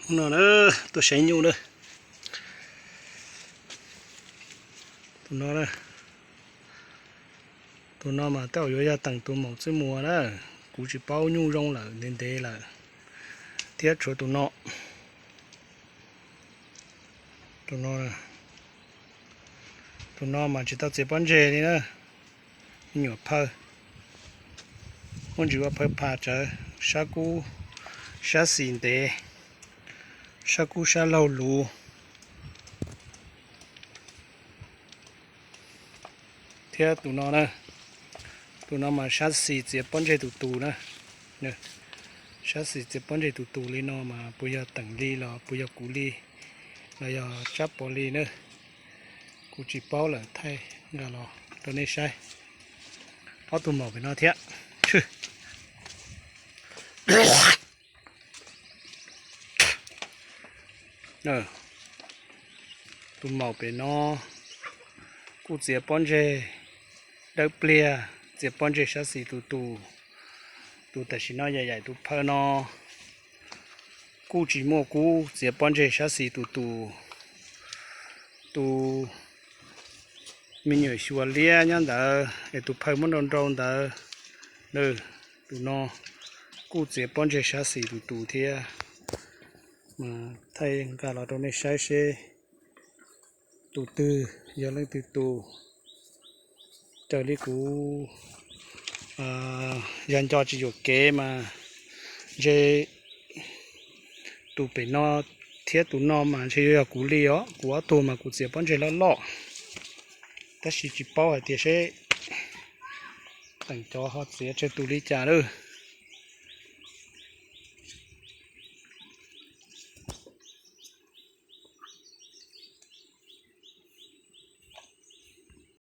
No na, tuaj saib nyuj na. Tus no, tus no mas tej zaum yuav yog teem tus maum txwj muas na. Kuv tsis paub, nyuj zoo lawm ntev ntev lawm, thiab tshuav tus no. Tus no, tus no mas tsis tau txiav pob ntseg li na. Me nyuam phawj, muaj ntsis ua phawj phas tsawv, sab kub sab xis ntev, sab kub sab laug luv. Thiab tus no na, tus no mas sab xis txiav pob ntseg tus tus na. Sab xis txiav pob ntseg tus tus li no mas puas yog teem li los puas yog kuv li, los yog Tsab Pov li na. Kuv tsis paub lawm, thaij nqa los rau nej saib. Ob tug maum pem no thiab. Tus maum pem no kuj txiav pob ntseg dawb pliag, txiav pob ntseg sab xis tus tus. Tus tam sim no yaim yaim tus phawj no kuj tsis muaj kub, txiav pob ntseg sab xis tus tus. Tus me nyuam xyuas liab nyob ntawd es tus phawj muab nrau nrau ntawd, tus no kuj txiav pob ntseg sab xis tus tus thiab. Thaij nqa los rau nej saib seb tus twg yog leej twg tus. Raws li kuv yog nco tsis yuam kev mas ntshe tus pem no thiab tus no mas ntshe yuav yog kuv li os. Kuv ob tug mas kuv txiav pob ntseg loj loj, tab sis tsis paub hais tias seb teem cov ho txiav tsawg tus li cas lawm.